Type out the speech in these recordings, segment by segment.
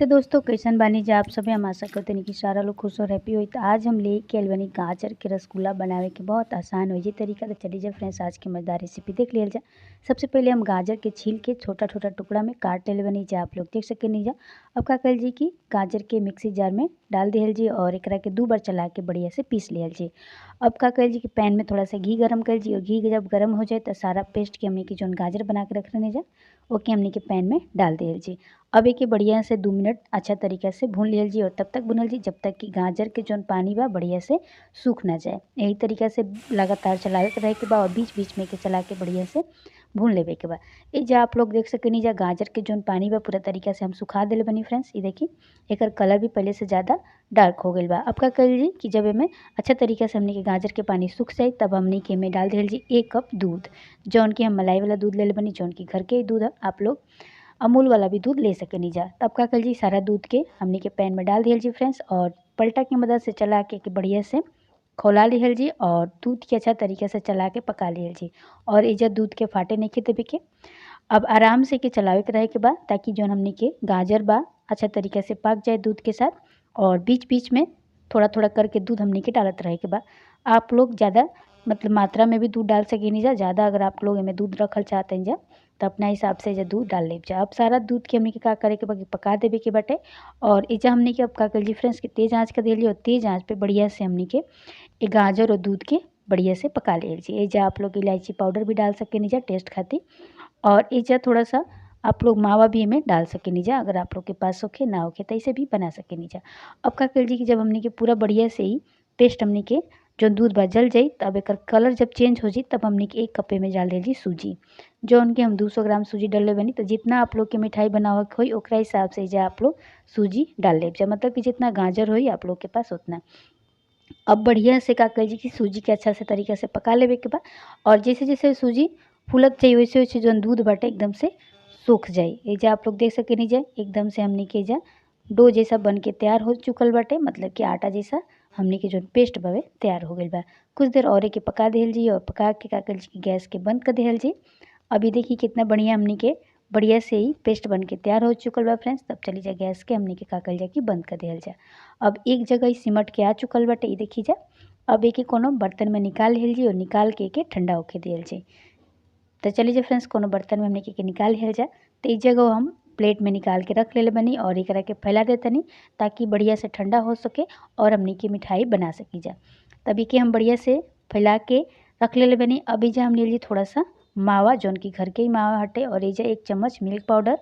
तो दोस्तों कैसन बानी जा आप सभी, हम आशा करते हैं कि सारा लोग खुश और हैप्पी होई। तो आज हम लेके आइल बानी गाजर के रसगुल्ला बनावे के बहुत आसान हो जी तरीका। तो चलिए जाए फ्रेंड्स आज के मज़ेदार रेसिपी देख लिया जाए। सबसे पहले हम गाजर के छील के छोटा छोटा टुकड़ा में काट ले बनी जा, आप लोग देख सके नहीं जा। अब का कर जी कि गाजर के मिक्सी जार में डाल दिहल जी और एकरा के 2 बार चला के बढ़िया से पीस लिहल जी। अब का कर जी कि पैन में थोड़ा सा घी गर्म कर जी और घी जब गर्म हो जाए तो सारा पेस्ट के हमने की जो गाजर बना के रख लेने जा ओके हमने के पैन में डाल दिहल जी। अब एक बढ़िया से 2 मिनट अच्छा तरीका से भून लिहल जी और तब तक भूनल जी जब तक कि गाजर के जौन पानी बा बढ़िया से सूख ना जाए। यही तरीका से लगातार चलावे के रहे के बा और बीच बीच में के चला के बढ़िया से भून लेवे के बा। ये जा आप लोग देख सकेनी जा गाजर के जौन पानी बा पूरा तरीका से हम सुखा दिले बनी फ्रेंड्स। ये देखी एकर कलर भी पहले से ज़्यादा डार्क हो गई बा। अब का कर जी कि जब एमे अच्छा तरीका से हमने के गाजर के पानी सूख जाए तब हमने के एमे डाल दिहल जी 1 कप दूध, जौन कि हम मलाई वाला दूध ले बनी, जौन कि घर के ही दूध है, आप लोग अमूल वाला भी दूध ले सकेनी जा। तब का कर जी सारा दूध के हमने के पैन में डाल दिहल जी फ्रेंड्स और पलटा की मदद से चला के बढ़िया से खौला लिहल जी और दूध के अच्छा तरीके से चला के पका लिहल जी। और एजा दूध के फाटे नहीं देवे के, अब आराम से के चलावे के रहे के बा ताकि जौन हमने के गाजर बा अच्छा तरीके से पक जाए दूध के साथ। और बीच बीच में थोड़ा थोड़ा करके दूध हमने के डालत रहे के बा। आप लोग ज़्यादा मतलब मात्रा में भी दूध डाल सकेनी जा, ज़्यादा अगर आप लोग एमें दूध रखल चाहते हैं जा तो अपना हिसाब से एजा दूध डाल ले जा। अब सारा दूध के हमने के का करे के बाकी पका देवे के बाटे। और एजा हमने के अब का कर जी फ्रेंड्स कि तेज़ आँच कर देली और तेज़ आँच पे बढ़िया से हमने के गाजर और दूध के बढ़िया से पका ले जी। एजा आप लोग इलायची पाउडर भी डाल सकेनी जा टेस्ट खातिर। और एजा थोड़ा सा आप लोग मावा भी एमें डाल सकेनी जा अगर आप लोग के पास होखे, ना होखे तो ऐसे भी बना सकेनी जा। अब का कर जी कि जब हमने के पूरा बढ़िया से ही पेस्ट हमने के जो दूध बा जल जाई तब एकर कलर जब चेंज हो जाई तब हमने के 1 कप में डाल दिल जी सूजी, जो उनके हम 200 ग्राम सूजी डाल बनी। तो जितना आप लोग के मिठाई बनावे के होई ओकरा हिसाब से जा आप लोग सूजी डाल ले जा, मतलब कि जितना गाजर होई आप लोग के पास उतना। अब बढ़िया से का कर जी कि सूजी के अच्छा से तरीका से पका लेवे के बा और जैसे जैसे सूजी फूलत जाई वैसे वैसे जो दूध बाटे एकदम से सूख जाई। एजा आप लोग देख सकेनी जा एकदम से हमने के जा डो जैसा बन के तैयार हो चुकल बाटे, मतलब कि आटा जैसा हमने के जो पेस्ट बावे तैयार हो गई बा। कुछ देर और के पका दिहल जी और पका के का कर जी कि गैस के बंद कर दिहल जी। अभी देखिए कितना बढ़िया हमने के बढ़िया से ही पेस्ट बन के तैयार हो चुकल बा फ्रेंड्स। तब चली जा गैस के हमने के का कर जा कि बंद कर दिहल जा। अब एक जगह ही सिमट के आ चुकल बाटे, ये देखी जा। अब एक कोनो बर्तन में निकाल लिहल जी और निकाल के एके ठंडा होके दिहल जी। तो चली जा फ्रेंड्स कोनो बर्तन में हमने के निकाल लिहल जा। तो इस जगह हम प्लेट में निकाल के रख ले बनी और एकरा के फैला देतनी ताकि बढ़िया से ठंडा हो सके और हमने की मिठाई बना सकी जा। तभी के हम बढ़िया से फैला के रख ले बनी। अभी जा हम ले ली थोड़ा सा मावा, जौन की घर के ही मावा हटे, और एजा 1 चम्मच मिल्क पाउडर।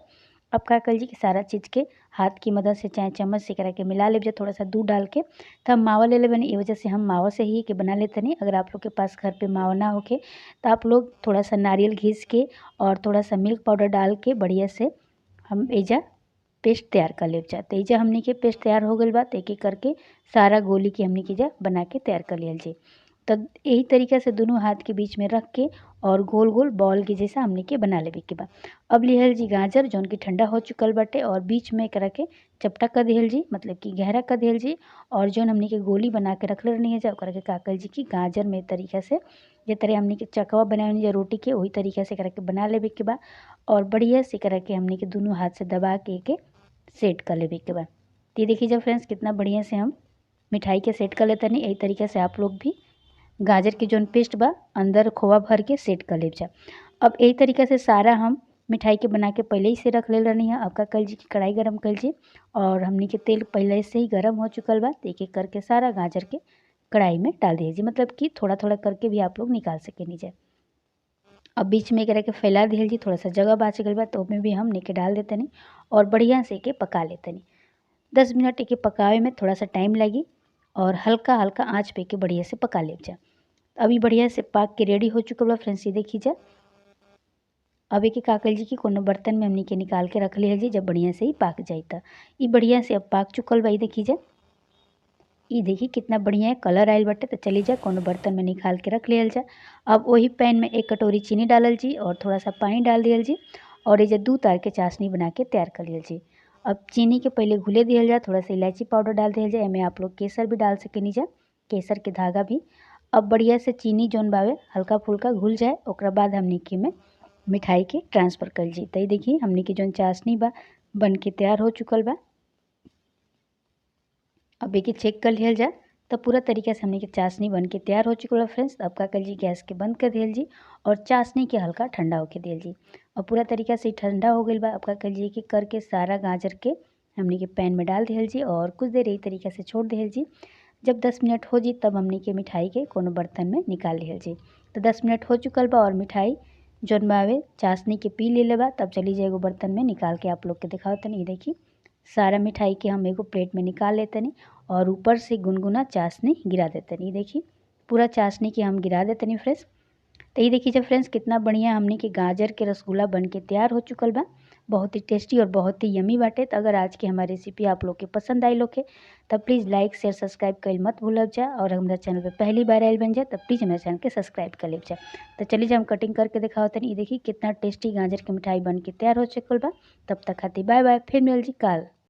अब का कर जी कि सारा चीज़ के हाथ की मदद से चाहे चम्मच से करा के मिला ले जा, थोड़ा सा दूध डाल के। तो हम मावा ले ले बनी, ये वजह से हम मावा से ही के बना लेते नहीं। अगर आप लोग के पास घर पे मावा ना होके तो आप लोग थोड़ा सा नारियल घिस के और थोड़ा सा मिल्क पाउडर डाल के बढ़िया से हम एजा पेस्ट तैयार कर ले जा। तो एजा हमने के पेस्ट तैयार हो गई बा। तो एक एक करके सारा गोली के हमने के जा बना के तैयार कर लियल जी। तो यही तरीका से दोनों हाथ के बीच में रख के और गोल गोल बॉल के जैसा हमने के बना लेवे के बा। अब लिहल जी गाजर जौन की ठंडा हो चुकल बाटे और बीच में एकरा के चपटा कर दिहल जी, मतलब कि गहरा कर दिहल जी। और जौन हमने के गोली बना के रखले रहनी है जा ओकरा के का कर जी कि गाजर में तरीका से जे तरह हमने के चकवा बनावे जा रोटी के वही तरीका से एकरा के बना लेवे के बा। और बढ़िया से एकरा के हमने के दोनों हाथ से दबा के एके सेट कर लेवे के बा। तो ये देखिए जब फ्रेंड्स कितना बढ़िया से हम मिठाई के सेट कर लेते नहीं। यही तरीका से आप लोग भी गाजर के जौन पेस्ट बा अंदर खोआ भर के सेट कर ले जा। अब यही तरीका से सारा हम मिठाई के बना के पहले ही से रख ले रहनी है। अब का कर जी कि कढ़ाई गरम कर जी और हमनी के तेल पहले से ही गरम हो चुकल बा। तो एक एक करके सारा गाजर के कढ़ाई में डाल दीजिए जी, मतलब कि थोड़ा थोड़ा करके भी आप लोग निकाल सकेनी जा। अब बीच में एकरा के फैला दिहल जी, थोड़ा सा जगह बाच गइल बा तो उसमें भी हम निके डाल देते नहीं और बढ़िया से एके पका लेते नहीं। 10 मिनट एके पकावे में थोड़ा सा टाइम लगी और हल्का हल्का आँच पे के बढ़िया से पका ले जा। अभी बढ़िया से पाक के रेडी हो चुकल बा फ्रेंड्स, ये देखी जा। अब एक का कर जी कि कोनो बर्तन में हमनी के निकाल के रख लिहल जी जब बढ़िया से ही पाक जाई। त ई बढ़िया से अब पाक चुकल बा, ये देखी जा। ये देखी कितना बढ़िया कलर आयल बाटे। तो चली जा कोनो बर्तन में निकाल के रख लिहल जा। अब वही पैन में 1 कटोरी चीनी डालल जी और थोड़ा सा पानी डाल दिहल जी और ये 2 तार के चाशनी बना के तैयार कर लिहल जी। अब चीनी के पहले घुले दिहल जा, थोड़ा सा इलायची पाउडर डाल दिहल जा, एमे आप लोग केसर भी डाल सकेनी जा, केसर के धागा भी। अब बढ़िया से चीनी जौन बावे हल्का फुल्का घुल जाए ओकरा बाद हमनी के में मिठाई के ट्रांसफ़र कर जी। तो ये देखिए हमनी के जौन चाशनी बा बन के तैयार हो चुकल बा। अब एके चेक कर लिहल जा। तो पूरा तरीका से हमने के चाशनी बन के तैयार हो चुकल फ्रेंड्स। अब का कर जी गैस के बंद कर दिहल जी और चाशनी के हल्का ठंडा होके दिहल जी। और पूरा तरीका से ठंडा हो गइल बा। अब का कर जी कि करके सारा गाजर के हमने के पैन में डाल दिहल जी और कुछ देर यही तरीका से छोड़ दिहल जी। जब 10 मिनट हो जी तब हमने के मिठाई के कोनो बर्तन में निकाल लिहल जी। तो 10 मिनट हो चुकल बा और मिठाई जौन बावे चाशनी के पी लेले बा। तब चली जाए एगो बर्तन में निकाल के आप लोग के दिखाओ तनी। ये देखी सारा मिठाई के हम एगो प्लेट में निकाल लेतनी और ऊपर से गुनगुना चाशनी गिरा देतनी। ये देखी पूरा चाशनी के हम गिरा देतनी फ्रेंड्स। तो ये देखिए जब फ्रेंड्स कितना बढ़िया हमने के गाजर के रसगुल्ला बन के तैयार हो चुकल बा। बहुत ही टेस्टी और बहुत ही यमी बाटे। तो अगर आज की हमारी रेसिपी आप लोग के पसंद आई लोग के तब प्लीज़ लाइक शेयर सब्सक्राइब कर मत भूलब जा। और हमारा चैनल पर पहली बार आयल बन जाए तब प्लीज़ हमारे चैनल के सब्सक्राइब कर ले जा। तो चलिए जब हम कटिंग करके दिखाओ तनी। ये देखिए कितना टेस्टी गाजर की मिठाई बन के तैयार हो चुकल बा। तब तक खातिर बाय बाय, फिर मिल जी काल।